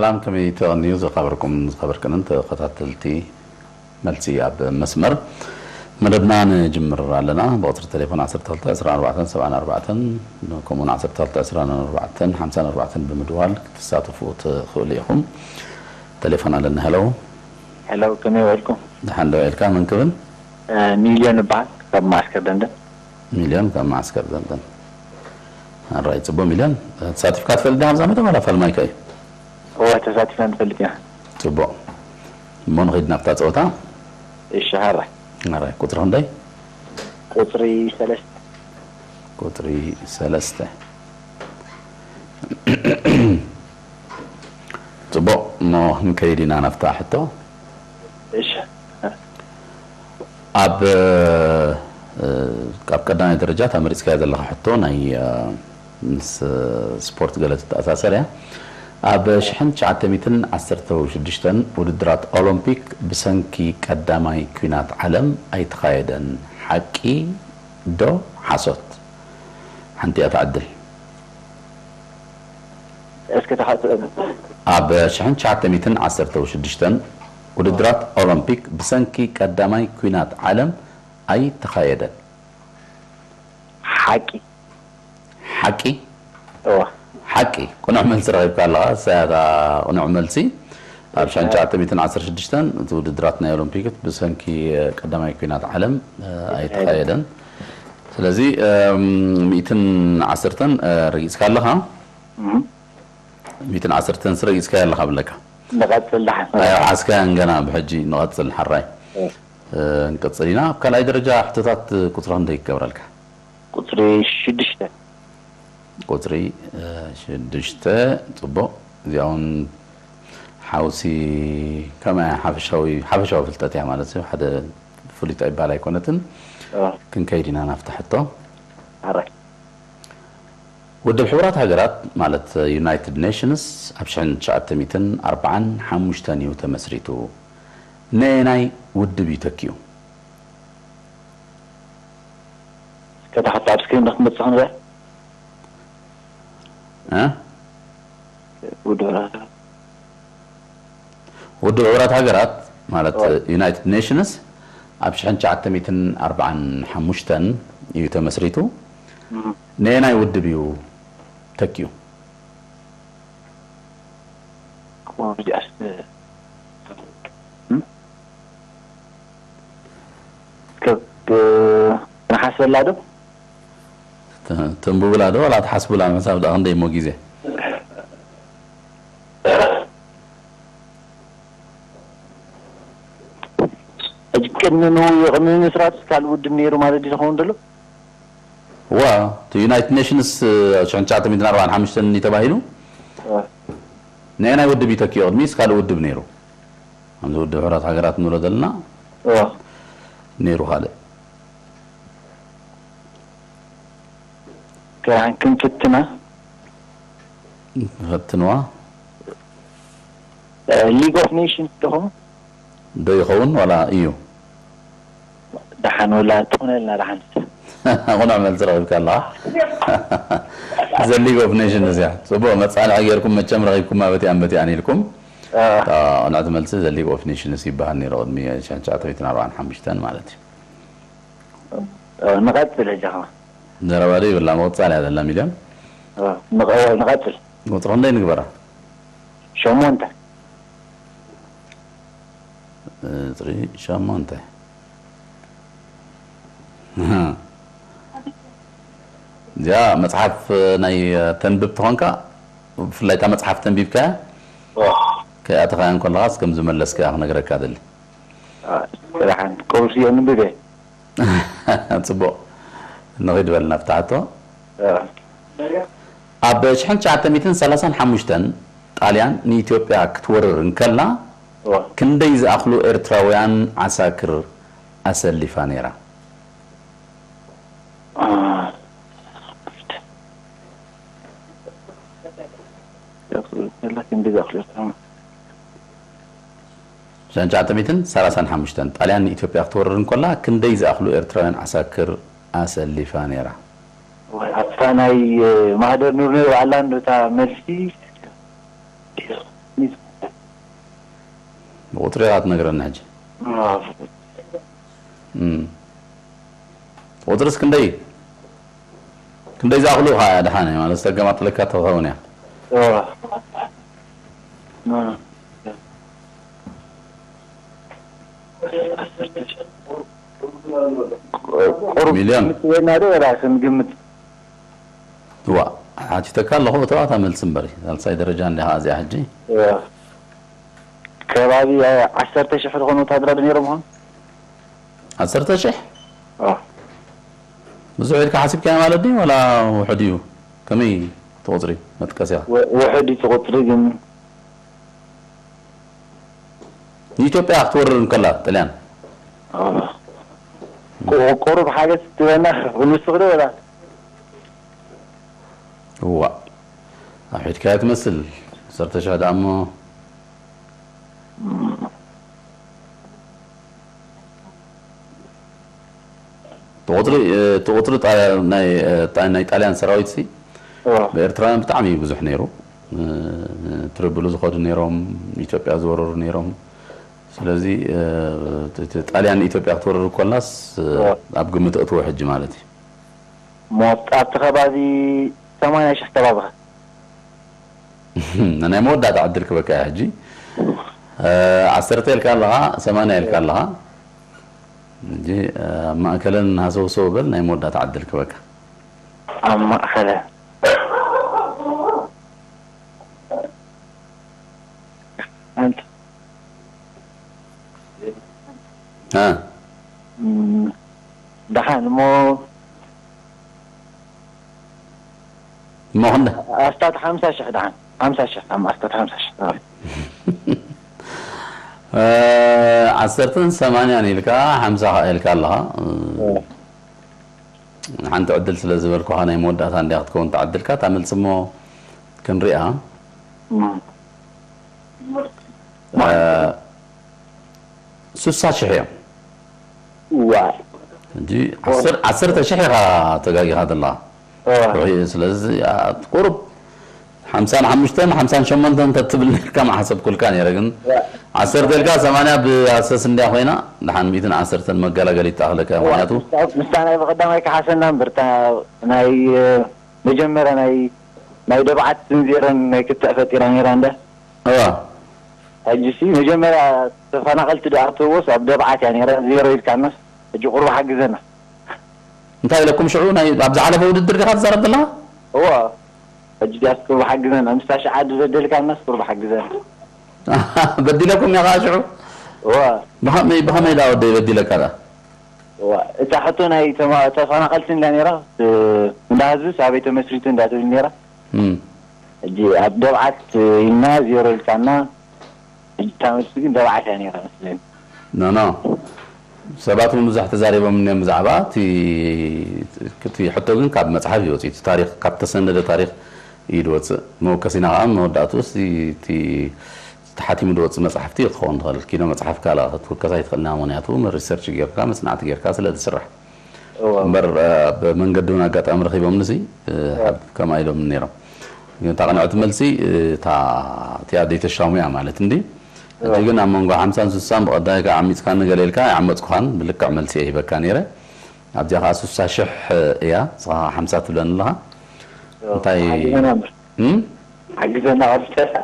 ሰላም፣ ከመይ ትቐንዩ ዝኸበርኩም ዝኸበርክንን ተኸታተልቲ መልሲ ኣብ መስመር መደብና ንጅምር ኣለና። ብቕጽሪ ቴሌፎን ዓሰርተ ክልተ ዕስራን ኣርባዕተን ሰብዓን ኣርባዕተን፣ ከምኡውን ዓሰርተ ክልተ ዕስራን ኣርባዕተን ሓምሳን ኣርባዕተን ብምድዋል ክትሳተፉ ትኽእሉ ኢኹም። ቴሌፎን ኣለና። ሄሎ። ሄሎ፣ ከመይ ውዒልኩም? ደሓን ዶ ውዒልካ? መን ክብል? እ፣ ሚልዮን እበሃል፣ ካብ መዓስከር ደንደን። ሚልዮን ካብ መዓስከር ደንደን። ኣራይ፣ ጽቡቕ ሚልዮን። ተሳቲፍካ ትፈልጥ ዲኻ ኣብዛ መደብ ዋላ ፋልማይካ እዩ? እወ፣ ተሳቲፍና ንፈልጥ ኢና። ጽቡቕ። እሞ ንኸይድ ናብታ ጸወታ። እሺ፣ ሃራይ። ሃራይ፣ ቁጽሪ ክንደይ? ቁጽሪ ሰለስተ። ቁጽሪ ሰለስተ። ጽቡቕ፣ እሞ ክንከይድ ኢና ናብታ ሕቶ። እሺ። ኣብ፣ እ፣ ኣብ ቀዳማይ ደረጃ እታ መሪጽካያ ዘለኻ ሕቶ ናይ፣ እ፣ ምስ ስፖርት ገለ ትተኣሳሰር እያ። ኣብ ሽሕን ትሽዓተ ሚእትን ዓሰርተ ሽዱሽተን ውድድራት ኦሎምፒክ ብሰንኪ ቀዳማይ ኲናት ዓለም ኣይተኻየደን። ሓቂ ዶ ሓሶት? ሓንቲ እያ እታ ዕድል። እስከ ተሓጽበና። ኣብ ሽሕን ትሽዓተ ሚእትን ዓሰርተ ሽዱሽተን ውድድራት ኦሎምፒክ ብሰንኪ ቀዳማይ ኲናት ዓለም ኣይተኻየደን። ሓቂ። ሓቂ? እዋ። ሓቂ። ቅኑዕ መልሲ ረኺብካ ኣለኻ። እሳ እያ እታ ቅኑዕ መልሲ። ኣብ ሽሕን ትሽዓተ ሚእትን ዓሰርተ ሽዱሽተን እቲ ውድድራት ናይ ኦሎምፒክ ብሰንኪ ቀዳማይ ኲናት ዓለም፣ እ፣ ኣይተኻየደን። ስለዚ፣ እም፣ ሚእትን ዓሰርተን፣ እ፣ ረጊጽካ ኣለኻ። እም። ሚእትን ዓሰርተን ስረ ረጊጽካያ ኣለኻ ብለካ። ንቐጽል ደሓን። ኣይ፣ ሓዝካያን ገና ብሕጂ ንቐጽል ሓራይ። እ። እ፣ ንቀጽል ኢና። ኣብ ካልኣይ ደረጃ ሕቶታት ቁጽሪ ክንደይ ይገብረልካ? ቁጽሪ ሽዱሽተ። ቁጽሪ፣ እ፣ ሽዱሽተ፣ ጽቡቕ። እዚኣ እውን ሓውሲ ከመይ ሓፈሻዊ፣ ሓፈሻዊ ፍልጠት እያ ማለት እዩ። ሓደ ፍሉይ ኣይባል ኣይኮነትን። እ። ክንከይድ ኢና ናብታ ሕቶ። ሓራይ። ውድብ ሕቡራት ሃገራት ማለት ዩናይትድ ኔሽንስ ኣብ ሽሕን ትሽዓተ ሚእትን ኣርባዓን ሓሙሽተን እዩ ተመስሪቱ። ነየናይ ውድብ እዩ ተኪኡ? እስከ ታሕቲ ኣብ ስክሪን ዶ ክትመጽእ ክንሪኣ? እ? ውድብ ሕቡራት ሃገራት። ውድብ ሕቡራት ሃገራት ማለት ኦ። ዩናይትድ ኔሽንስ ኣብ ሽሕን ትሽዓተ ሚእትን ኣርባዓን ሓሙሽተን እዩ ተመስሪቱ። እም። ነየናይ ውድብ እዩ ተኪኡ? እዚኣስ፣ እም? ከ-፣ ከ-፣ ንሓስበላ ዶ? ተ-፣ ተንብቡላ ዶ ዋላ ትሓስቡላ? ምሳብ ደኣ ክንደይ እሞ ግዜ? ሕጂ ቅድሚ ምው-፣ ቅድሚ ምስራትስ ካልእ ውድብ ነይሩ ማለት ድዩ ዝኸውን ዘሎ? እዋ፣ እቲ ዩናይትድ ኔሽንስ፣ እ፣ ሽሕን ትሽዓተ ሚእትን ኣርባዓን ሓሙሽተን እዩ ተባሂሉ። እ። ናይ ናይ ውድብ እዩ ተኪኡ? ቅድሚስ ካልእ ውድብ ነይሩ? ከምዚ ውድብ ሕቡራት ሃገራት ንብሎ ዘለና እዋ። ነይሩ ካልእ። ከ-፣ ክንፍትና። ፈትንዋ። እ፣ ሊግ ኦፍ ኔሽንስ ዶ ኾኑ? ዶ ይኸውን ዋላ እዩ? ደሓን ወላ ትኾነልና ደሓን። ቁኑዕ መልሲ ረኺብካ ኣለኻ። ዘ ሊግ ኦፍ ኔሽንስ እያ። ጽቡቕ መጻንዒ ጌርኩም መቸም ረኺብኩማ በቲኣን በቲኣን ኢልኩም። እ። እታ ቅንዕቲ መልሲ ዘ ሊግ ኦፍ ኔሽንስ ይበሃል ነይሩ ቅድሚ ሽሕን ትሽዓተ ሚእትን ኣርባዓን ሓሙሽተን ማለት እዩ። እ፣ ንቐጽል ሕጂ ኸዓ። ዘረባ ዶ ይብላ ምቕጻል እያ ዘላ ሚልዮን። እ፣ ንቐ-፣ ንቐጽል። ቁጽሪ ክንደይ ንግበራ? ሸሞንተ። ቁጽሪ ሸሞንተ። እዚኣ መጽሓፍ ናይ ተንብብ ተኾንካ፣ ብፍላይ እታ መጽሓፍ ተንቢብካያ፣ ዋ። ከይኣተኻያ እንከለኻስ ከም ዝመለስካያ ክነግረካ ደሊ። አ፣ ደሓን፣ ቁርሲ የንብብ እየ። ጽቡቕ። ንኺድ በል ናብቲ ሕቶ። አ። ኣብ ሽሕን ትሽዓተ ሚእትን ሰላሳን ሓሙሽተን ጣልያን ንኢትዮጵያ ክትወርር እንከላ፣ ዋ። ክንደይ ዝኣኽሉ ኤርትራውያን ዓሳክር ኣሰሊፋ ነይራ? አ፣ ክንደይ ዝኣኽሉ ኤርትራውያን? ሽሕን ትሽዓተ ሚእትን ሰላሳን ሓሙሽተን ጣልያን ንኢትዮጵያ ክትወርር እንከላ፣ ክንደይ ዝኣኽሉ ኤርትራውያን ዓሳክር ኣሰሊፋ ነይራ? ወይ፣ ኣብታ ናይ፣ እ፣ ማህደር ኑር ነይሩ ኣላ እንዶ እታ መልሲ። ቁፅሪ ኢኻ ትነግረኒ ሕጂ። እም። ቁፅርስ ክንደይ? ክንደይ ዝኣኽሉ ኸዓ ደሓን እየ ማለት ዝተገማጥለካ ትኸውን እያ። ቁሩብ ሚልዮን? ግምት ወይና ዶ ወላ ስም ግምት? እዋ፣ ሓቲተካ ኣለኹ፣ እተዋ እታ መልሲ እምበር። ሳልሳይ ደረጃ እንዲኻ እዚኣ ሕጂ። እዋ። ከባቢ፣ እ፣ ዓሰርተ ሽሕ ዝኾኑ ወታደራት ነይሮም ይኾኑ? ዓሰርተ ሽሕ? እ። ብዙሕ ኢልካ ሓሲብካዮ ማለት ድዩ? ዋላ ውሑድ እዩ? ከመይ እቲ ቁፅሪ መጥቀሲኻ? ው-፣ ውሑድ እዩ እቲ ቁፅሪ ግን። ንኢትዮጵያ ክትወርር እንከላ ጥልያን? እ። ቁ-፣ ቁሩብ ሓገዝ ትበና፣ ንሱ ክደ ወላ? እዋ። ኣውሒድካዮ ትመስል። ዓሰርተ ሽሕ ደኣ እሞ። እቲ ቁፅሪ፣ እ፣ እቲ ቁፅሪ ጣ-፣ ናይ፣ እ፣ ጣ-፣ ናይ ጣልያን ሰራዊት ሲ፣ እዋ። ብኤርትራውያን ብጣዕሚ እዩ ብዙሕ ነይሩ። እ፣ ትርብሉ ዝኸዱ ነይሮም፣ ኢትዮጵያ ዝወረሩ ነይሮም። ስለዚ፣ እ፣ እቲ፣ እቲ ጣልያን ንኢትዮጵያ ክትወርር ኮላስ፣ እ፣ እዋ። ኣብ ግምት እትዎ ሕጂ ማለት እዩ። ሞት ኣብቲ ከባቢ ሰማንያ ሽሕ ከባቢ ኸ? ናይ መወዳእታ ዕድል ክበካ እያ ሕጂ። እ፣ ዓሰርተ ኢልካ ኣለኻ፣ ሰማንያ ኢልካ ኣለኻ። ሕጂ፣ እ፣ ኣብ ማእከለን ሃሰውሰው በል፣ ናይ መወዳእታ ዕድል ክበካ። ኣብ ማእከለን። ኣንተ። እ። እም፣ ደሓን እሞ እሞ ክንደ? ኣስታት ሓምሳ ሽሕ ደሓን። ሓምሳ ሽሕ፣ ኣብ ኣስታት ሓምሳ ሽሕ። እ፣ ዓሰርተን ሰማንያን ኢልካ፣ ሓምሳ ኢልካ ኣለኻ። እ። ሓንቲ ዕድል ስለ ዝበልኩኻ ናይ መወዳእታ እንድያ ክትከውን እታ ዕድልካ። እታ መልሲ እሞ ክንሪኣ። እም። እ፣ ስሳ ሽሕ እዮም። ዋ። ሕጂ ዓሰር-፣ ዓሰርተ ሽሕ ኢኻ ተጋጊኻ ዘለኻ። ዋ። ርሑይ፣ ስለዚ፣ ኣ፣ ቁሩብ ሓምሳን ሓሙሽተን፣ ሓምሳን ሸሞንተን እንተትብል ነርካ ምሓሰብኩልካ ነይረ፣ ግን ዋ። ዓሰርተ ኢልካ ሰማንያ ብኣሰስ እንድያ ኮይና፣ ደሓን ሚእትን ዓሰርተን መገላገሊት ትኣኽለካ እያ፣ ዋ። ምኽንያቱ ምስታ ናይ ብቐዳማይ ከሓሰና እምበር፣ እታ ናይ፣ እ፣ መጀመርያ ናይ፣ ናይ ደብዓት ስንዚረን ናይ ክትዕ ፈጢራ ነይራ እንደ። እዋ። ሕጂ ሲ መጀመርያ ተፈናቐልቲ ደኣ ኣተዎስ ኣብ ደብዓት እያ ነይራ፣ ዜሮ ኢልካናስ፣ ሕጂ ቁሩብ ሓግዘና። እንታይ ኢለኩም ሽዑ? ናይ ኣብ ዝሓለፈ ውድድር ዲኻ ትዛረብ ዘለኻ? እዋ። ሕጂ ዳስ ቁሩብ ሓግዘና፣ ምስታ ሽዓ ድበደልካናስ ቁሩብ ሓግዘና። በዲለኩም እያ ኸዓ ሽዑ? እዋ። ብኸመይ፣ ብኸመይ ዳ ወደይ በዲለካ ዳ? እዋ፣ እታ ሕቶ ናይ ተማ-፣ ተፈናቐልቲ እንዳ ነይራ፣ እ፣ እንዳ ህዝብስ ኣበይ ተመስሪቱ እንዳ ትብል ነይራ። እም። ሕጂ ኣብ ደብዓት ኢልና ዜሮ ኢልካና፣ ሕጂ እታ መልሲ ግን ደብዓት እያ ነይራ መስለኒ። ኖ፣ ኖ። ሰባት እውን ብዙሕ ተዛሪቦም እዮም ብዛዕባ እቲ፣ እቲ ሕቶ ግን ካብ መጽሓፍ እዩ ወፂኡ። እቲ ታሪኽ፣ ካብ ተሰነደ ታሪኽ እዩ ዝወፅእ። መወከሲና ከዓ መወዳእትኡ እስቲ እቲ ተሓቲሙ ዝወፅእ መፅሓፍቲ ክኸውን ትኽእል። ኪኖ መፅሓፍ ካልኣ ክትውከስ ኣይትኽእልና፣ ምኽንያቱ ሪሰርች ጌርካ፣ መፅናዕቲ ጌርካ ስለ ዝስራሕ። እወ። እምበር፣ እ፣ ብመንገዲ እውን ኣጋጣሚ ረኺቦምኒ ሲ፣ እ፣ እወ። ሓብ-፣ ከምኣ ኢሎም ነይሮም። ግን እታ ቅንዕቲ መልሲ፣ እ፣ እታ፣ እቲኣ ደይተሻሙያ ማለት እንዲ። ሕጂ እወ። ግን ኣብ መንጎ ሓምሳን ስሳን ብቐዳይ ከዓ ዓሚፅካኒ ገለ ኢልካ ኣይዓመፅኩኻን፣ ብልክዕ መልሲ እየ ሂበካ ነይረ። ኣብዚኣ ከዓ ስሳ ሽሕ እያ፣ ንስኻ ሓምሳ ትብለኒ ኣለኻ። እወ። እንታይ ሓግዘና እምበር። እም? ሓግዘና ቀልጢፍካ።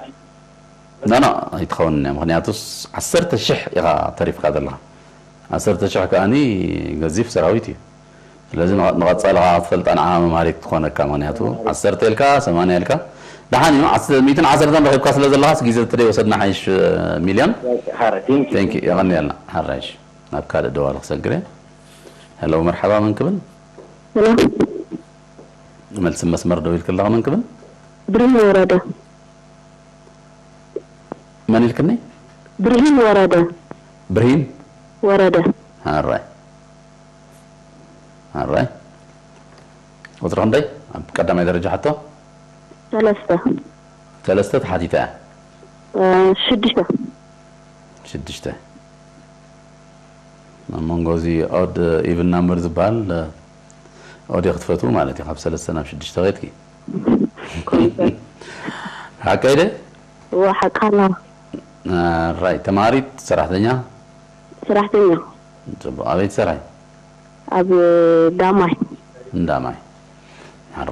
ኖ፣ ኖ፣ ኣይትኸውንን እያ። ምኽንያቱስ ዓሰርተ ሽሕ ኢኻ ተሪፍካ ዘለኻ። ዓሰርተ ሽሕ ከኣኒ ገዚፍ ሰራዊት እዩ። ስለዚ ንቐ-፣ ንቐጻሊ ኸኣ ክትፈልጣ ንዓኻ መምሃሪት ክትኾነካ። ምኽንያቱ ዓሰርተ ኢልካ፣ ሰማንያ ኢልካ፣ ደሓን እዩ። ዓስ-፣ ሚእትን ዓሰርተን ረኺብካ ስለ ዘለኻስ ግዜ ተደይወሰድና ሓይሽ፣ ሚልዮን። ሓረ፣ ቴንክ ዩ። ቴንክ ዩ። የቐንየልና። ሓራይሽ። ናብ ካልእ ደዋሊ ክሰግር እየ። ሄሎ፣ መርሓባ፣ መን ክብል? ሄሎ። መልሲ መስመር ደው ኢልክለኻ፣ መን ክብል? ብርሂን ወረደ። መን ኢልክኒ? ብርሂን ወረደ። ብርሂን? ወረደ። ኣራይ። ኣራይ። ቁጽሪ ክንደይ? ኣብ ቀዳማይ ደረጃ ሕቶ? ሰለስተ። ሰለስተ ተሓቲታ እያ። እ፣ ሽዱሽተ። ሽዱሽተ። ኣብ መንጎ እዚ ኦድ ኢቭን ናምበር ዝበሃል፣ ኦድ ክትፈትዉ ማለት እዩ። ካብ ሰለስተ ናብ ሽዱሽተ ከይድኪ። ሓቀይ ደ? እወ፣ ሓቂ ኣለዋ። ራይ ተማሪት ሰራሕተኛ? ሰራሕተኛ። ጽቡቕ። ኣበይ ትሰርሒ? ኣብ ዳማይ። እንዳማይ።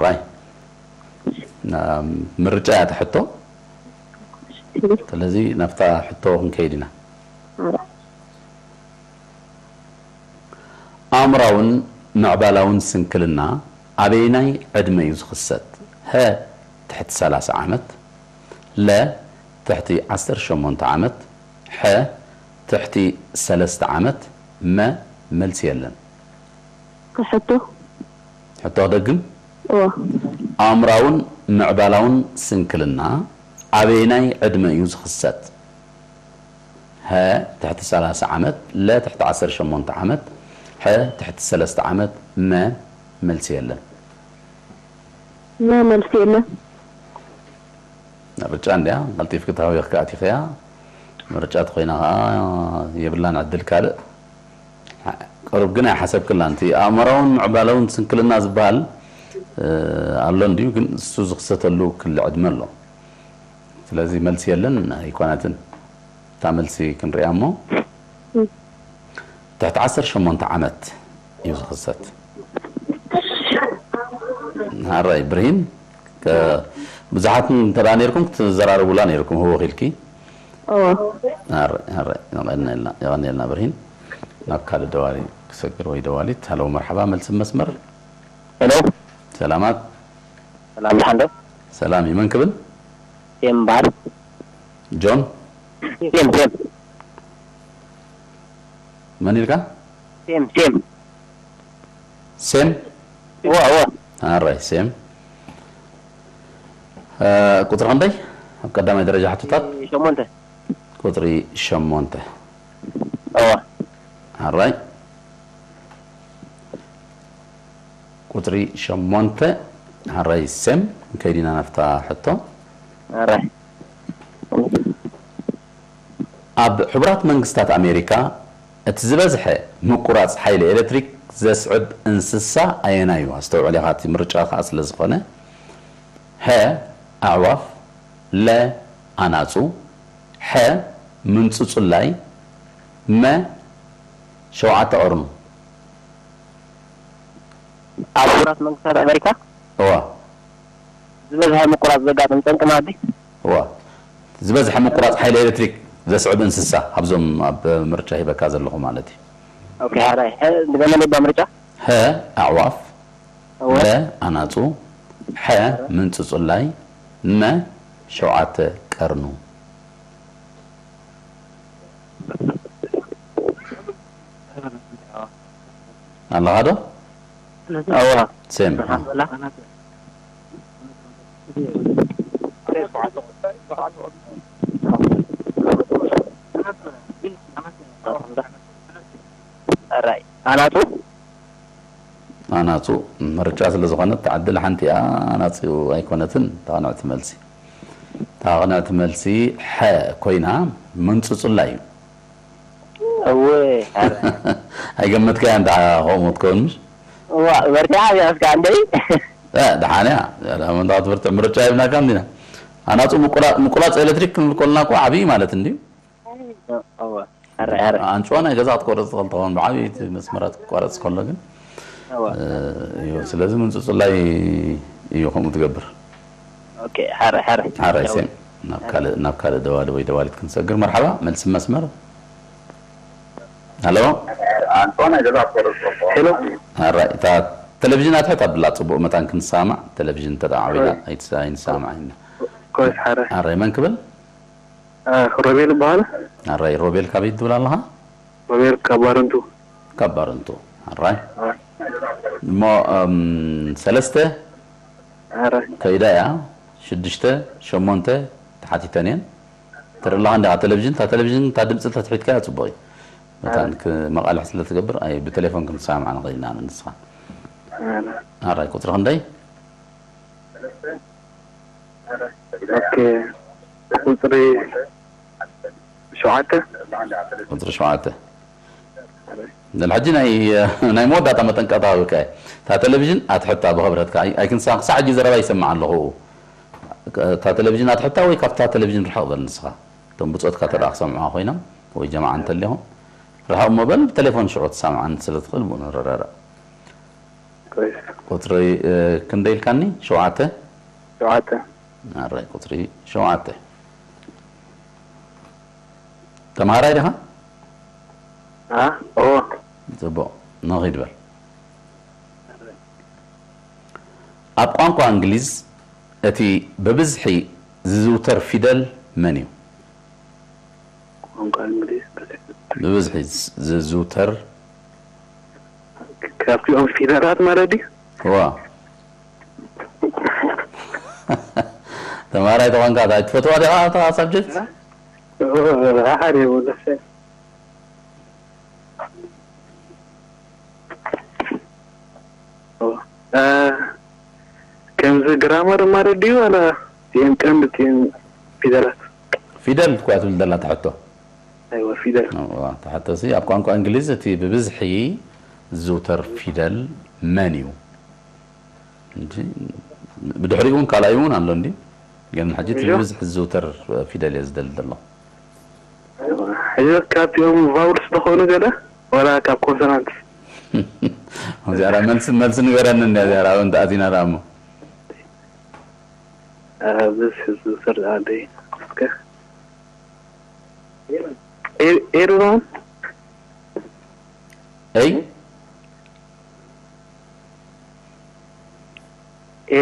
ራይ ምርጫ እያ እታ ሕቶ። ስለዚ ናብታ ሕቶ ክንከይድ ኢና። ኣእምራውን ምዕባላውን ስንክልና ኣበየናይ ዕድመ እዩ ዝኽሰት? ሀ ትሕቲ ሰላሳ ዓመት፣ ለ ትሕቲ ዓሰርተ ሸሞንተ ዓመት፣ ሐ ትሕቲ ሰለስተ ዓመት፣ መ መልሲ የለን። ሕቶ። ሕቶ ክደግም? እወ። ኣእምራውን ምዕባላውን ስንክልና ኣበየናይ ዕድመ እዩ ዝኽሰት? ሀ ትሕቲ ሰላሳ ዓመት፣ ለ ትሕቲ ዓሰርተ ሸሞንተ ዓመት፣ ሐ ትሕቲ ሰለስተ ዓመት፣ መ መልሲ የለን። መ መልሲ የለን። ምርጫ እንድያ፣ ቀልጢፍኪ ተሃዊኽኪ ኣቲኽያ። ምርጫ ተኾይና ኸዓ የብላን ዕድል ካልእ። ቅሩብ ግን ኣይሓሰብክላን። እቲ ኣእምራውን ምዕባለውን ስንክልና ዝበሃል፣ እ፣ ኣሎ እንድዩ፣ ግን እሱ ዝኽሰተሉ ክሊ ዕድመ ኣሎ። ስለዚ መልሲ የለን፣ ኣይኮነትን። እታ መልሲ ክንሪኣ እሞ፣ ትሕቲ ዓሰርተ ሸሞንተ ዓመት እዩ ዝኽሰት። ሃራይ ብርሂን፣ ከ-፣ ብዙሓት እንተ ደኣ ነይርኩም ክትዘራረቡላ ነይርኩም፣ ህወኽ ኢልኪ። እወ። ሃራይ፣ ሃራይ፣ የቐንየልና፣ የቐንየልና ብርሂን። ናብ ካልእ ደዋሊ ክሰግር ወይ ደዋሊት። ሃሎ፣ መርሓባ፣ መልሲ መስመር። ሄሎ። ሰላማት። ሰላም፣ ደሓን ዶ? ሰላም እዩ። መን ክብል? ሴም በሃል። ጆን? ሴም፣ ሴም። መን ኢልካ? ሴም፣ ሴም። ሴም? እወ፣ እወ። ኣራይ፣ ሴም። እ፣ ቁጽሪ ክንደይ? ኣብ ቀዳማይ ደረጃ ሕቶታት? ሸሞንተ። ቁጽሪ ሸሞንተ። እወ። ኣራይ። ቁጽሪ ሸሞንተ። ኣራይ፣ ሴም። ከይዲና ናብታ ሕቶ። ኣራይ። ኣብ ሕቡራት መንግስታት ኣሜሪካ እቲ ዝበዝሐ ምቁራጽ ሓይሊ ኤሌክትሪክ ዘስዕብ እንስሳ ኣየናይ እዩ? ኣስተውዕል ኢኻ፣ እቲ ምርጫ ከኣ ስለ ዝኾነ። ሀ፣ ኣዕዋፍ፣ ለ፣ ኣናጹ፣ ሐ፣ ምንጹጹላይ፣ መ፣ ሸውዓተ ቀርኑ። ኣብ ሕቡራት መንግስታት ኣሜሪካ? እዋ። ዝበዝሐ ምቁራጽ ዘጋጥም ጠንቂ መኣዲ? እዋ። ዝበዝሐ ምቁራጽ ሓይሊ ኤሌክትሪክ ዘስዕብ እንስሳ፣ ኣብዞም ኣብ ምርጫ ሂበካ ዘለኹ ማለት እዩ። ኦኬ፣ ሓራይ። ሐ፣ እንደገና ልባ ምርጫ? ሀ፣ ኣዕዋፍ፣ እዋ። ለ፣ ኣናጹ፣ ሐ፣ ምንጽጹላይ፣ መ፣ ሸውዓተ ቀርኑ። ኣለኻ ዶ? እዋ። ሴም። ኣራይ። ኣናጹ? ኣናጹ ምርጫ ስለ ዝኾነት፣ እታ ዕድል ሓንቲ እያ፣ ኣናጺ ኣይኮነትን። እታ ቅንዕቲ መልሲ፣ እታ ቅንዕቲ መልሲ ሐ ኮይና፣ ምንጹጹላ እዩ። እወ፣ ኣረ። ኣይገመትካያን ደኣ ከምኡ ትከውን፣ ምሽ? እዋ፣ በርቲዓ እዚኣ እስካ እንደይ። እ፣ ደሓን እያ። ደኣ መን ትበርትዕ፣ ምርጫ ሂብናካ እንዲና። ኣናጹ ምቁራ-፣ ምቁራጽ ኤሌክትሪክ ክንብል ከለና እኮ ዓብዪ ማለት እንድዩ። እዋ፣ ኣረ፣ ኣረ። ኣንጭዋ ናይ ገዛ ክትቆርጽ ትኽእል ትኸውን፣ ብዓብዪ እቲ መስመራት ክቋረጽ ከሎ ግን፣ እዋ። እ፣ እዩ። ስለዚ ምንጹጽላይ እዩ ከምኡ ትገብር። ኦኬ፣ ሓረ፣ ሓረ። ሓረ፣ ያው፣ ሴም፣ ናብ ካልእ፣ ናብ ካልእ ደዋሊ ወይ ደዋሊት ክንሰግር። መርሓባ፣ መልሲ መስመር። ሃሎ። ሄሎ። ሓራይ፣ እታ ቴሌቪዥን ኣትሕት ኣብላ፣ ጽቡቕ መታን ክንሰማዕ። ቴሌቪዥን ተደዓዊላ፣ ኮይስ። ኣይትስ-፣ ኣይንሰማዕ ኢና። ኮይስ፣ ሓራይ። ሓራይ፣ መን ክብል? እ፣ ሮቤል እበሃል። ሓራይ፣ ሮቤል፣ ካበይ ትብል ኣለኻ? ሮቤል ካብ ባረንቱ። ካብ ባረንቱ። ሓራይ። እ። እሞ፣ እም፣ ሰለስተ ኣረ። ከይዳ እያ። ሽዱሽተ፣ ሸሞንተ ተሓቲተን እየን። ትርኢ ኣለኻ እንዲኻ ቴሌቪዥን፣ እታ ቴሌቪዥን እታ ድምፂ እንተትሒትካያ ፅቡቕ እዩ። መታን ኣረ። ክ-፣ መቓልሕ ስለ ትገብር፣ ኣይ፣ ብቴሌፎን ክንሰማማዕ ንኽእል ኢና፣ ኣነ ንስኻ። ኣረ። ኣራይ፣ ቁፅሪ ክንደይ? ኦኬ። ቁፅሪ ሸውዓተ። ቁፅሪ ሸውዓተ። ንሕጂ ናይ፣ ናይ መወዳእታ መጠንቀቕታ ሃበካ እየ። እታ ቴሌቪዥን ኣትሕታ ብኽብረትካ። ኣይ-፣ ኣይክንሳ-፣ ክሳዕ ሕጂ ዘረባ ይሰማዕ ኣለኹ። እታ ቴሌቪዥን ኣትሕታ ወይ ካብታ ቴሌቪዥን ርሕቕ በል ንስኻ። እቶም ብጾትካ ተደኣ ክሰምዑኻ ኮይኖም ወይ ጀማዓ እንተሊኹም ርሓቕ እሞ በል ብቴሌፎን ሽዑ ትሰምዓኒ ስለ ትኽእል ብኡ ንረዳዳእ። كويس. ቁፅሪ እ፣ ክንደይ ኢልካኒ? ሸውዓተ። شعاته. ኣራይ ቁፅሪ ሸውዓተ። ተምሃራይ ዲኻ? ها؟ اوه. ጽቡቕ፣ ንኺድ በል። ኣብ ቋንቋ እንግሊዝ እቲ ብብዝሒ ዝዝውተር ፊደል መን እዩ? ቋንቋ እንግሊዝ ብብዝሒ ዝ- ዝዝውተር ካብቲኦም ፊደላት ማለት ድዩ? ዋ ተማራይ ተኾንካ እንታይ ትፈትዋ ዲኻ እታ ሳብጀክት? ሓደ ወለሰ ከምዚ ግራመር ማለት ድዩ ዋላ እቲኤን ቀንዲ እቲኤን ፊደላት? ፊደል እኳ ትብል ዘላ ትሕቶ። ኣይወ ፊደል እዋ፣ ትሕቶ ሲ ኣብ ቋንቋ እንግሊዝ እቲ ብብዝሒ ዝዝውተር ፊደል መን እዩ? እንጂ ብድሕሪኡ እውን ካልኣይ እውን ኣሎ እንዲ ግን ሕጂ እቲ እዮ። ብብዝሒ ዝዝውተር ፊደል እየ ዝደሊ ዘለኹ። ሕጂ ካብቲኦም ቫውልስ ዝኾኑ ገለ ዋላ ካብ ኮንሶናንት? እዚኣ ዳ መልሲ መልሲ ንገረኒ እንዲ እዚኣ ዳ ኣበን ተኣቲና ዳ እሞ ብዝሒ ዝዝውተር ኣደይ እስከ ኤ- ኤ ዶ ይኸውን? እይ ኤ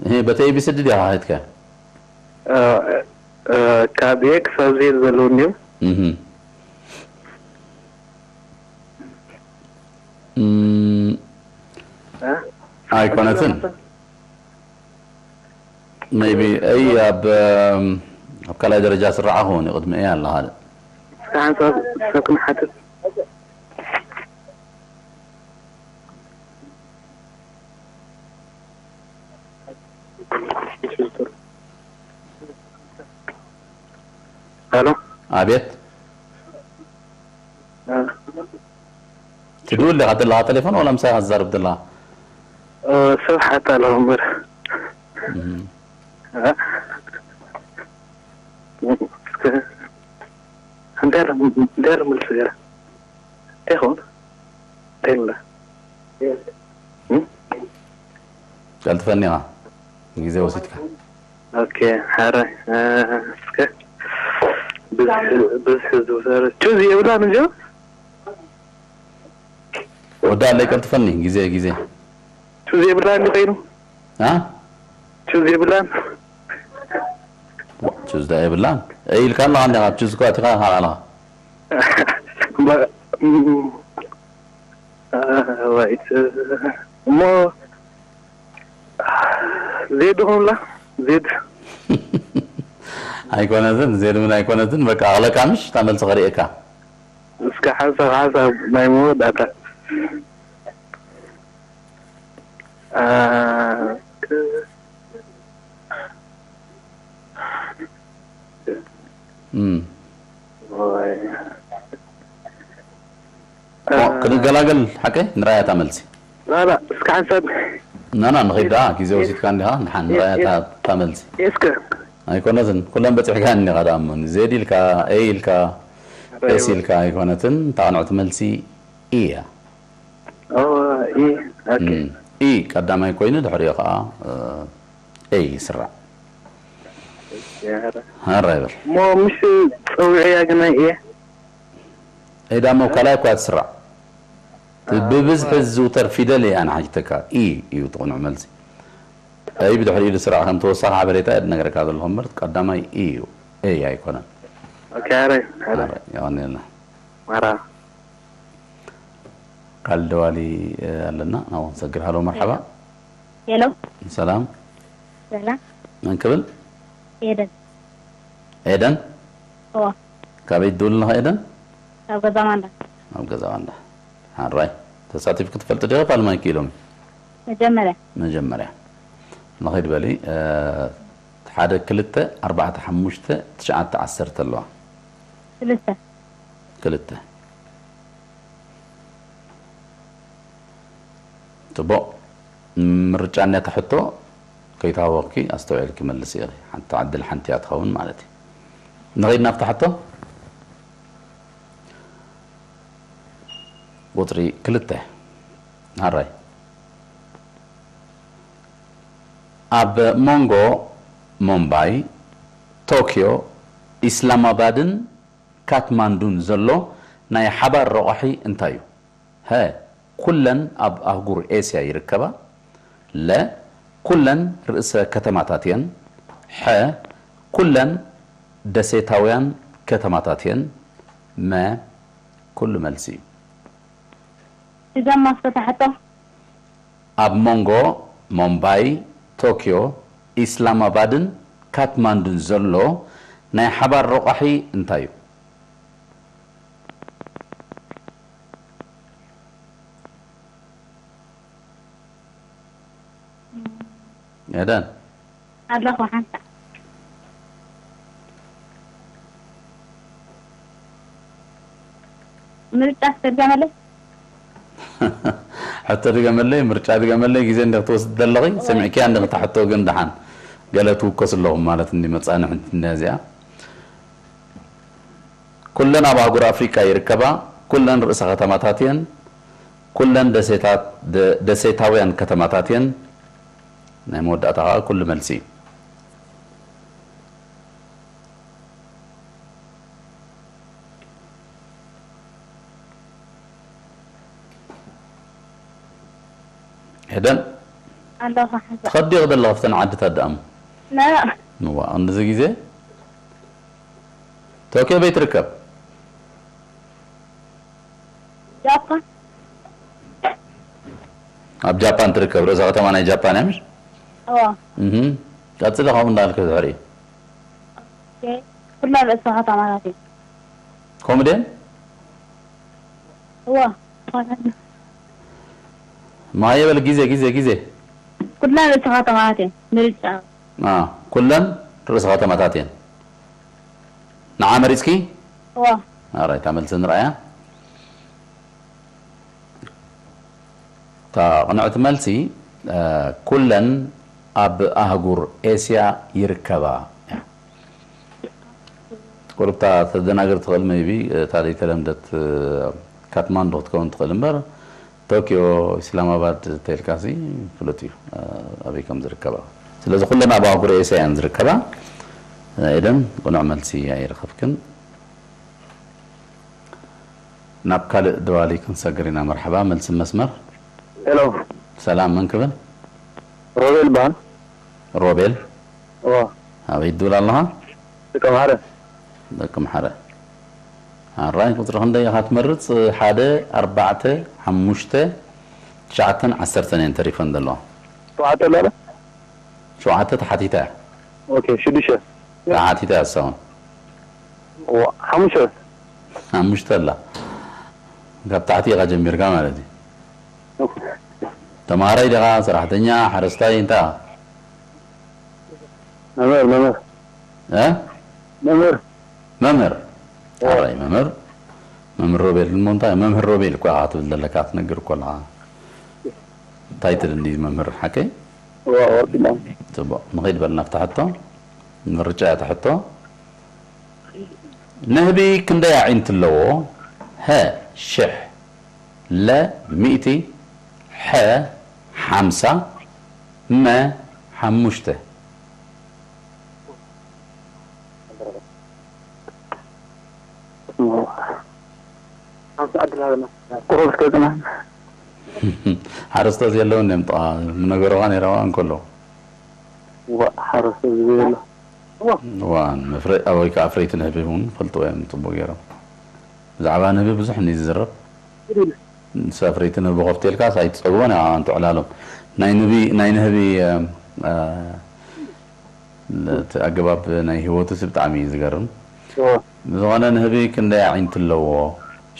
ይሄ በቲ ኤቢሲዲ ዲኻ ሄድካ? እ፣ እ፣ ካብ ኤ ክሳብ ዜድ ዘለዉ እንዲዮም። እህ እም፣ እ? ኣይኮነትን። ሜቢ እይ ኣብ እም፣ ኣብ ካልኣይ ደረጃ ስራዓ ክኸውን እዩ ቅድሚ እይ ኣላ ካልእ እስከ ሓንሳብ ሰብ ክንሓትት ሄሎ ኣቤት እ፣ ትድውል ዲኻ ዘለኻ ቴሌፎን ወላ ምሳኻ ትዛረብ ዘለኻ? እ፣ ሰብ ሓታ ኣለኹ እምበር እም፣ እ፣ እስከ እንታይ ረ- እንታይ ረ መልሲ ገይረ እንታይ ይኸውን እንታይ ይብላ ቀልጥፈኒ ኢኻ ግዜ ወሲድካ። ኦኬ ሓረ እስከ ብዝሒ ዝውሰድ ቹዝ የብላን እንጂ ወዳለይ ቀልጥፈኒ ግዜ ግዜ ቹዝ የብላን እንዲ ኮይኑ አ ቹዝ የብላን ዋ፣ ቹዝ ዳ የብላን ኢልካ ኣለኻ እንዲኻ ቹዝ እኳ ኣቲኻ ኢኻ ኣለኻ እሞ ዜድ ኹንላ ዜድ ኣይኮነትን ዜድ ምን ኣይኮነትን በቃ ኣቕለካ ምሽ እታ መልሲ ከርእየካ እስከ ሓንሳብ ሓንሳብ ናይ መወዳእታ ክንገላገል ሓቀይ ንራያ እታ መልሲ ላላ እስከ ሓንሳብ ናና ንኸይድ ደኣ ግዜ ወሲድካ እንዲኻ ንሓን ንራያ እታ መልሲ እስከ ኣይኮነትን ኩለን በፂሕካ እንዲኻ ደኣ እሞ ዜድ ኢልካ ኤ ኢልካ ኤስ ኢልካ ኣይኮነትን እታ ቅንዕቲ መልሲ እያ ኢ ኦኬ ኢ ቀዳማይ ኮይኑ ድሕሪኡ ከዓ ኤ ይስራዕ ኣራ ይበል እሞ ምሽ ፀዊዐያ ግናይ እየ ኤ ዳሞ ካልኣይ እኳ ትስራዕ ብብዝሒ ዝዝውተር ፊደል እያ ንሓጅተካ ኢ እዩ ትቕኑዕ መልሲ ኣይ ብድሕሪኡ ዝስራዕ ከም ተወሳኺ ሓበሬታ እየ ዝነገረካ ዘለኹ እምበር ቀዳማይ ኢ እዩ ኤ ኣይኮነን ኦኬ ኣረ ኣረ የቐንየልና ማራ ካልእ ደዋሊ ኣለና ናብኡ ክንሰግር ሃሎ መርሓባ ሄሎ ሰላም ሰላም መን ክብል ኤደን ኤደን እዋ ካበይ ትድውል ኣለኻ ኤደን ካብ ገዛ ማንዳ ኣብ ገዛ ማንዳ ሓራይ ተሳቲፍኪ ትፈልጢ ዲኺ ፋልማይኪ ኢሎም መጀመርያ መጀመርያ ንኸይድ በሊ ሓደ ክልተ ኣርባዕተ ሓሙሽተ ትሽዓተ ዓሰርተ ኣለዋ ክልተ ክልተ ፅቡቕ ምርጫ እኒኣ ሕቶ ከይተሃወኽኪ ኣስተውዒልኪ መልሲ ኢኺ ሓንቲ ዕድል ሓንቲ እያ ትኸውን ማለት እዩ ንኸይድ ናብቲ ሕቶ። ቁፅሪ ክልተ። ሃራይ። ኣብ መንጎ ሞምባይ፣ ቶክዮ፣ ኢስላማባድን ካትማንዱን ዘሎ ናይ ሓባር ረቋሒ እንታይ እዩ? ሀ፣ ኩለን ኣብ ኣህጉር ኤስያ ይርከባ። ለ፣ ኩለን ርእሰ ከተማታት እየን። ሐ፣ ኩለን ደሴታውያን ከተማታት እየን። መ፣ ኩሉ መልሲ እዩ። እዞም ማስፈታሕቶ። ኣብ መንጎ ሞምባይ፣ ቶክዮ፣ ኢስላማባድን ካትማንዱን ዘሎ ናይ ሓባር ረቋሒ እንታይ እዩ? ኤደን። ኣለኹ ሓንሳእ። ምርጫ እስከ ድገመለይ። ሕቶ ድገመለይ፣ ምርጫ ድገመለይ፣ ግዜ እንደ ክትወስድ ዘለኺ፣ ሰሚዕክያ እንደ ክታ ሕቶ ግን ደሓን ገለ ትውከስ ኣለኹም ማለት እንዲ መጻንሕ እንዲ እዚኣ። ኩለን ኣብ ኣህጉር ኣፍሪቃ ይርከባ፣ ኩለን ርእሰ ከተማታት እየን፣ ኩለን ደሴታት፣ ደ-፣ ደሴታውያን ከተማታት እየን። ናይ መወዳእታ ከዓ ኩሉ መልሲ እዩ። ኤደን፣ ኣለኹ ሓንሳእ። ትኸዲ ክደለኻ ኣብተን ዓድታት ደኣሞ? ና። ንዋ፣ ክንድዚ ግዜ? ቶክዮ በይ ትርከብ? ጃፓን። ኣብ ጃፓን ትርከብ፣ ርእሰ ከተማ ናይ ጃፓን እያ፣ ምሽ? እዋ። እህ። ቀጽሊ ከምኡ እንዳልክ ድሕሪ። ኦኬ። ኩላ ርእሰ ከተማታት እዩ። ከምኡ ድየን? እዋ። ማየ በል፣ ግዜ፣ ግዜ፣ ግዜ። ኩለን ርእሰ ከተማታት እየን። ምርጫ። አ፣ ኩለን ርእሰ ከተማታት እየን። ንዓ መሪጽኪ? እዋ። ኣራይ፣ እታ መልሲ ንርኣያ። እታ ቅንዕቲ መልሲ፣ እ፣ ኩለን ኣብ ኣህጉር ኤስያ ይርከባ እያ። ቁሩብ እታ ተደናግር ትኽእል፣ maybe እታ ዘይተለምደት፣ እ፣ ካትማንዱ ክትከውን ትኽእል እምበር፣ ቶኪዮ፣ ኢስላማባድ ተልካሲ ፍሉጥ እዩ፣ እ፣ ኣበይ ከም ዝርከባ። ስለዚ ኩለን ኣብ ኣህጉር ኤስያ እየን ዝርከባ። ኤደን፣ ቅኑዕ መልሲ ኣይረኸብክን። ናብ ካልእ ደዋሊ ክንሰግር ኢና። መርሓባ፣ መልሲ መስመር። ሄሎ። ሰላም፣ መን ክብል? ሮቤል በሃል። ሮቤል? እዋ። ኣበይ ትብል ኣለኻ? ደቂ ኣምሓረ። ደቂ ኣምሓረ። ኣራይ፣ ቁጽሪ ክንደይ ኢኻ ትመርጽ? ሓደ፣ ኣርባዕተ፣ ሓሙሽተ፣ ትሽዓተን ዓሰርተን እየን ተሪፈን ዘለዋ። ሸውዓተ ኣሎ ኣለ? ሸውዓተ ተሓቲታ እያ። ኦኬ፣ ሽዱሽተ። ተሓቲታ እያ እሳ እውን። ዋ፣ ሓሙሽተ። ሓሙሽተ ኣላ። ካብ ታሕቲ ኢኻ ጀሚርካ ማለት እዩ። ተማሃራይ ዲኻ? ሰራሕተኛ? ሓረስታይ? እንታይ ኢኻ? መምህር፣ መምህር። እ? መምህር። መምህር። እ። ኣራይ መምህር። መምህር ሮቤል እሞ እንታይ? መምህር ሮቤል እኮ ኢኻ ትብል ዘለካ፣ ትነግር እኮ ኣለኻ። እንታይ ትደሊ መምህር ሓቀይ? እዋ፣ ወርቂ ዳም። ጽቡቕ። ንኸይድ በልና ኣብታ ሕቶ። ምርጫ እያ እታ ሕቶ። ንህቢ ክንደይ ኣዒንቲ ኣለዎ? ሀ፣ ሽሕ። ለ፣ ሚእቲ። ሐ፣ ሓምሳ። መ፣ ሓሙሽተ። ሓምሳ ዕድል ሃበና። ቁሩብ እስከ ጽናሕ። ሓረስቶት የለውን እዮም፣ ጥቓ ምነገሮኻ ነይረዋ እንከሎ። ዋ፣ ሓረስቶት ዝበይ ኣሎ። ዋ፣ መፍረ-፣ ወይ ከዓ ኣፍረይቲ ንህቢ እውን ፈልጥዎ እዮም ጽቡቕ ገይሮም። ብዛዕባ ንህቢ ብዙሕ እንዩ ዝዝረብ። ንሳ ኣፍረይቲ ንህቢ ከፍትየልካስ ኣይትጸግቦን እያ፣ ኣንቱ ዕላሎም። ናይ ንቢ-፣ ናይ ንህቢ፣ እ፣ እ፣ እቲ ኣገባብ ናይ ህይወቱስ ብጣዕሚ እዩ ዝገርም። እዎ። ብዝኾነ ንህቢ ክንደይ ኣዒንቲ ኣለዎ?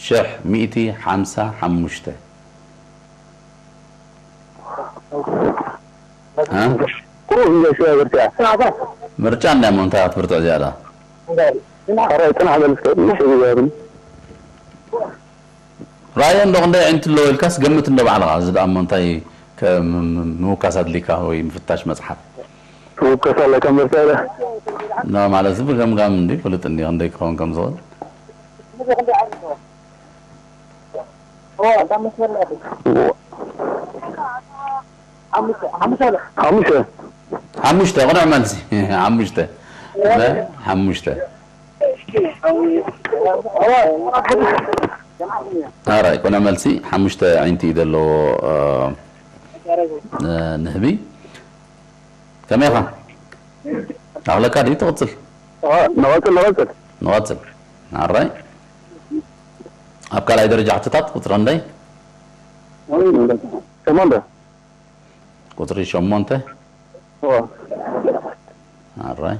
ሽሕ፣ ሚእቲ፣ ሓምሳ፣ ሓሙሽተ። እ? ቁሩብ እንደ ሽወ ብርትዕ። ምርጫ እንታይ እሞ እንታይ ክትብርትዕ ዝያዳ? ሕራይ ጽናሕ በል እስከ፣ ምሽ እዩ ዝያብን። ራእዮ እንዶ ክንደይ ኣዒንቲ ኣለዎ ኢልካስ ገምት እንዶ ባዕልኻ። እዚ ደኣ እሞ እንታይ ከ-፣ ም-፣ ም-፣ ምውካስ ኣድሊካ ወይ ምፍታሽ መጽሓፍ? ምውካስ ኣለካ ምርጫ ኢለ። ና ማለት እዚ ብገምጋም እንዲ ፍልጥ እንዲ ክንደይ ክኸውን ከም ዝኽእል። ሓሙሽተ። ሓሙሽተ። ሓሙሽተ ቅኑዕ መልሲ። ሓሙሽተ። ሓሙሽተ። ኣራይ ቅኑዕ መልሲ ሓሙሽተ ኣዒንቲ እዩ ዘለዎ። ንህቢ ከመይ ኢኻ? ኣኽለካ ድዩ ትቕጽል? ንቐጽል ንቐጽል። ንቐጽል። ኣራይ ኣብ ካልኣይ ደረጃ ሕቶታት ቁጽሪ ክንደይ? ሸሞንተ። ቁጽሪ ሸሞንተ። ኣራይ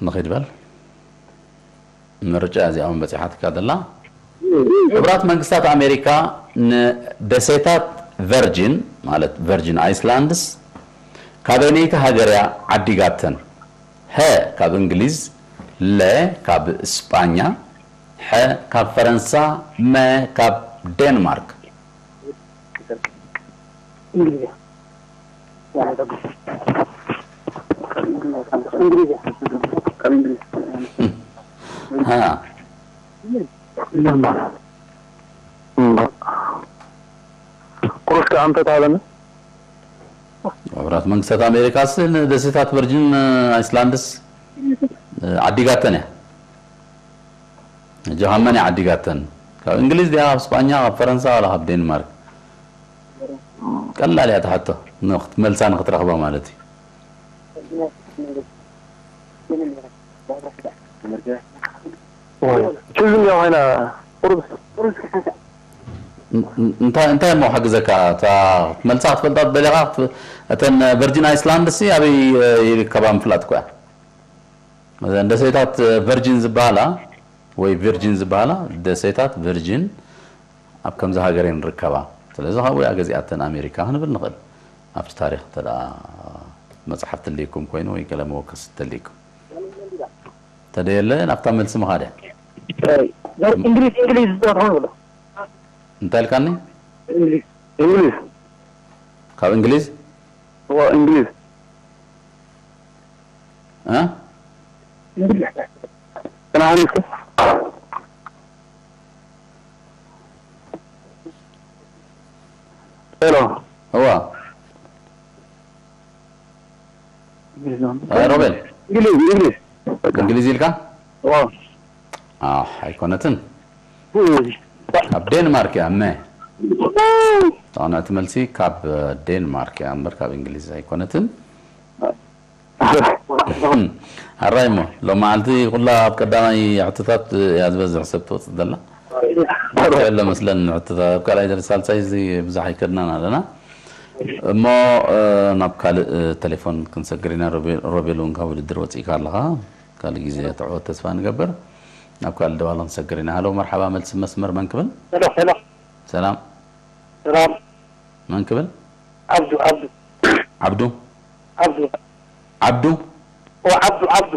ንኺድ በል። ምርጫ እዚኣ እውን በጺሓትካ ዘላ። ሕቡራት መንግስታት ኣሜሪካ ንደሴታት ቨርጂን ማለት ቨርጂን ኣይስላንድስ ካበይነይቲ ሃገር እያ ዓዲጋተን? ሀ ካብ እንግሊዝ፣ ለ ካብ እስጳኛ፣ ሐ ካብ ፈረንሳ፣ መ ካብ ዴንማርክ። እንግሊዝ እያ። ቁሩሽ ከኣ እንተትሃበኒ። ሕቡራት መንግስታት ኣሜሪካስ ንደሴታት ቨርጂን ኣይስላንድስ ዓዲጋተን እያ። ሕጂ ካብ መን እያ ዓዲጋተን? ካብ እንግሊዝ ድያ፣ ካብ ስጳኛ፣ ካብ ፈረንሳ ዋላ ካብ ዴንማርክ? ቀላል እያ እታ ሕቶ፣ ንኽት- መልሳ ንኽትረኽባ ማለት እዩ። ትዝ እንዲያ ኮይና ቁሩብ ን- ን- እንታይ እንታይ እሞ ክሕግዘካ? እታ ክትመልሳ ክትፈልጣ ደሊኻ? ክት- እተን ቨርጂን ኣይስላንድ ሲ ኣበይ እ፣ ይርከባ ምፍላጥ እኮ እያ። እዘን ደሴታት እ፣ ቨርጂን ዝበሃላ ወይ ቪርጂን ዝበሃላ ደሴታት ቪርጂን ኣብ ከምዚ ሃገር እየን ዝርከባ። ስለዚ ካብኡ እያ ገዚኣተን ኣሜሪካ ክንብል ንኽእል። ኣብቲ ታሪኽ እንተ ደኣ መጽሓፍ ተልይኩም ኮይኑ ወይ ገለ መወከሲ ተልይኩም። ተደየለ ናብታ መልሲ ምኻደ። እንግሊዝ እንግሊዝ ዝዛት ሆን ብሎ እንታይ ኢልካኒ? እንግሊዝ እንግሊዝ ካብ እንግሊዝ እዋ እንግሊዝ እ? እንግሊዝ ከናሃኒስከ ሄሎ እዋ እ፣ ሮቤል እንግሊዝ እንግሊዝ እንግሊዝ ኢልካ? እዋ ኣሕ ኣይኮነትን። ካብ ዴንማርክ እያ እመ። ጥቕንዕቲ መልሲ ካብ ዴንማርክ እያ እምበር ካብ እንግሊዝ ኣይኮነትን። ኣራይ እሞ ሎም መዓልቲ ኩላ ኣብ ቀዳማይ ሕቶታት እያ ዝበዝሕ ሰብ ትወፅእ ዘላ። የለ መስለን ሕቶታት ኣብ ካልኣይ ደረጃ ሳልሳይ እዚ ብዙሕ ኣይከድናን ኣለና። እሞ እ፣ ናብ ካልእ እ፣ ቴሌፎን ክንሰግር ኢና። ሮቤል ሮቤል እውን ካብ ውድድር ወፂእካ ኣለኻ። ካልእ ግዜ ትዕወት ተስፋ ንገብር። ናብ ካልእ ደዋል ክንሰግር ኢና። ሃሎ መርሓባ፣ መልሲ መስመር መን ክብል? ሄሎ ሄሎ ሰላም ሰላም መን ክብል? ዓብዱ ዓብዱ ዓብዱ ዓብዱ ዓብዱ ኦ ዓብዱ ዓብዱ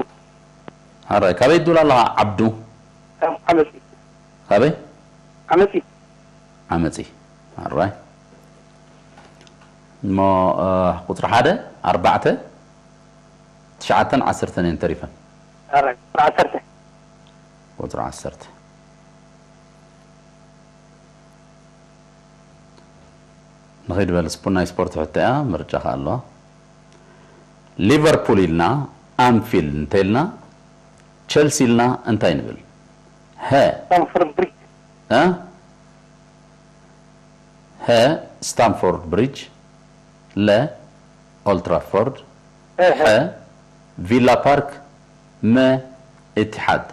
ሓራይ ካበይ ትብል ኣለኻ? ዓብዱ ካብ ዓመፂ ካበይ? ዓመፂ ዓመፂ ሓራይ እሞ እ፣ ቁፅሪ ሓደ ኣርባዕተ ትሽዓተን ዓሰርተን እየን ተሪፈን። ኣራይ ዓሰርተ ቁፅሪ ዓሰርተ ንኸይድ በል ስፖ- ናይ ስፖርት ሕቶ እያ። ምርጫ ከኣ ኣለዋ። ሊቨርፑል ኢልና ኣንፊልድ እንተኢልና ቸልሲ ኢልና እንታይ ንብል? ሀ ስታንፎርድ ብሪጅ እ? ሀ ስታንፎርድ ብሪጅ፣ ለ ኦልትራፎርድ፣ ሀ፣ ሀ። ሐ ቪላ ፓርክ፣ መ ኢትሓድ።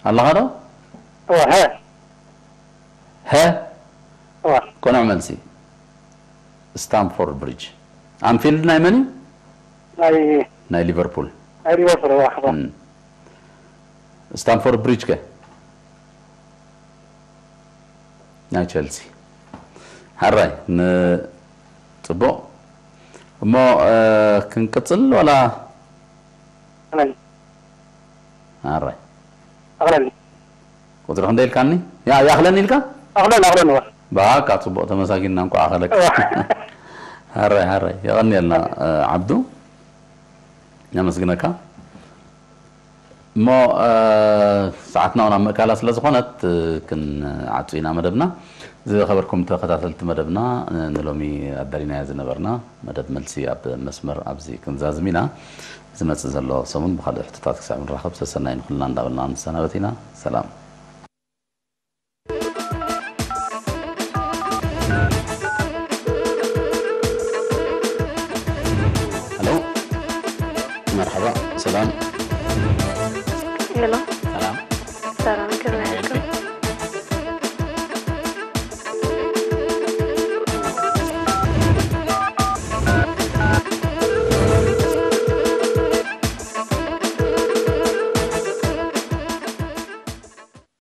ኣለኻ ዶ? እዋ ሀ ሀ እዋ ቅኑዕ መልሲ። ስታንፎርድ ብሪጅ። ኣንፊልድ ናይ መን እዩ? ናይ ናይ ሊቨርፑል። ናይ ሊቨርፑል እዋ ሕባ እም። ስታንፎርድ ብሪጅ ከ ናይ ቸልሲ። ሓራይ ንጽቡቕ እሞ እ፣ ክንቅጽል ዋላ ኣኽለኒ ሓራይ ኣኽለኒ ቁፅሪ ክንደይ ኢልካኒ? ያ ያኽለኒ ኢልካ? ኣኽለኒ ኣኽለኒ እዋ ብሓቃ ጽቡቕ ተመሳጊንና እንኳዕ ኣኸለካ። ሃራይ ሃራይ የቐንየልና። እ፣ ዓብዱ ነመስግነካ። እሞ እ፣ ሰዓትና እውን ኣብ ምእካላ ስለ ዝኾነት እ፣ ክንዓጹ ኢና መደብና። ዝኸበርኩም ተኸታተልቲ መደብና እ፣ ንሎሚ ኣዳሊናዮ ዝነበርና መደብ መልሲ ኣብ መስመር ኣብዚ ክንዛዝም ኢና። ዝመጽእ ዘሎ ሰሙን ብኻልእ ሕቶታት ክሳብ ንራኸብ ሰሰናይ ንኹልና እንዳበልና ንሰናበት ኢና። ሰላም። ሄሎ፣ መርሓባ፣ ሰላም። ሄሎ፣